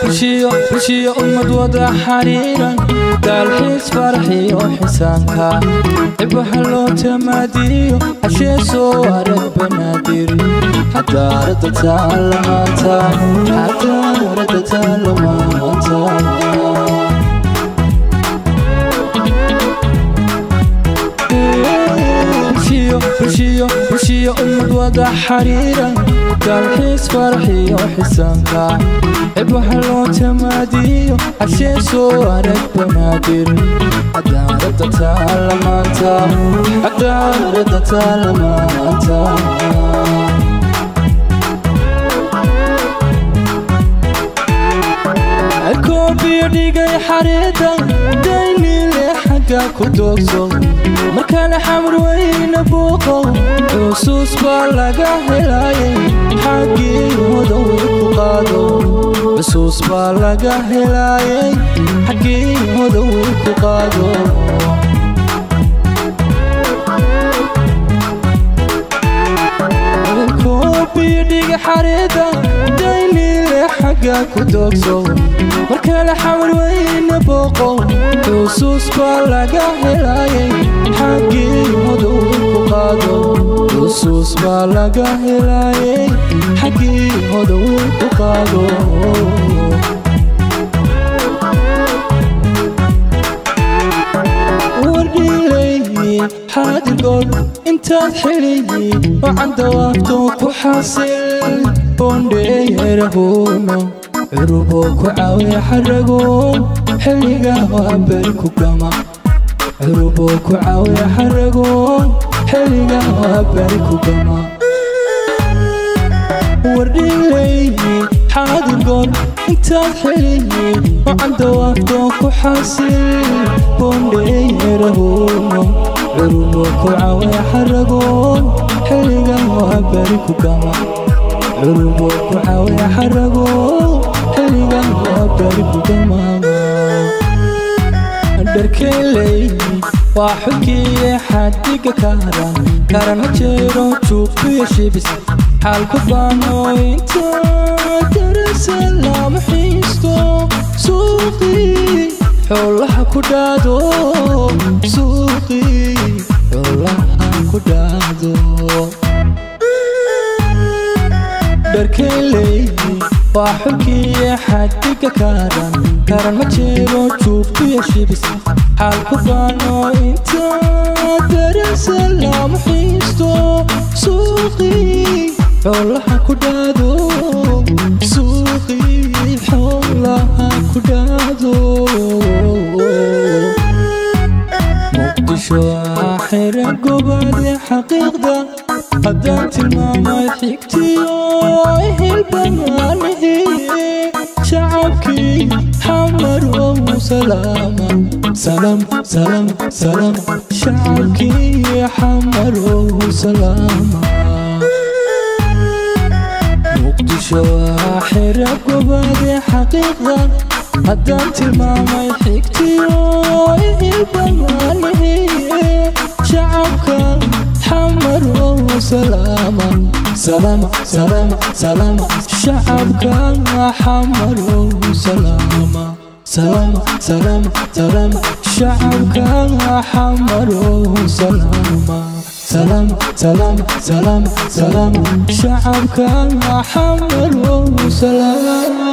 Bulshiyo ummad wada xariiran dalxiis farxiyo xisaanka cibaha loo tamaadiyo cashee soo arag Banaadir xadaarada taalla maanta, xadaarada taalla maanta. Bulshiyo ummad wada xariiran dalxiis farxiyo xisaanka cibaha loo tamaadiyo cashee soo arag Banaadir xadaarada taalla maanta, xadaarada taalla maanta. Koobiyo dhigay xareeda daynile xagga ku doogso markale Xamar weyne booqo xusuus baa laga helayay xaggii hodowey ku qaado, xusuus baa laga helayay xaggii hodowey ku qaado. Koobiyo dhiga xareeda daynile xagga ku doogso markale Xamar weyne booqo xusuus baa laga helayay xaggii hodowey ku qaado, xusuus baa laga helayay xaggii hodowey ku qaado. Wardhiilay xaadirgood intaad xiliyi wacan dawaafto ku xasil boondheerahuno curubo ku caawiya xarago xilliga waa beri ku gama, curubo ku caawiya xarago xilliga waa beri ku gama. Wardhiilay xaadirgood intaad xiliyi wacan dawaafto ku xasil boondheerahuno curubo ku caawiya xarago xilliga waa beri ku gama, curubo ku caawiya xarago xilliga waa beri ku gama. Dharkeyley waa xulkiye xadiga kaaran karana jeero juuqiyo shibis xaalku baano inta darasa lama xiisto suuqii xoolaha ku dhaado, suuqii xoolaha ku dhaado. Dharkeyley waa xulkiye xadiga kaaran karan ma jiro juuqiyo shibis xaalku baano inta darasa lama xiisto suuqii xoolaha ku dhaado, suuqii xoolaha ku dhaado. Muqdisho waa xira gobaade xaqiiqda haddaan tilmaamay xigtiyo hilbanaanihi shacabkii Xamar ow salaama salaam salaam salaam shacabkii Xamar ow salaama. Muqdisho waa xira gobaade xaqiiqda haddaan tilmaamay xigtiyo hilbanaanihi shacabka Xamar ow salaama salaam salaam salaam shacabka Xamar ow salaama salaam salaam salaam shacabka Xamar ow salaama salaam salaam salaam salaam shacabka Xamar ow salaama.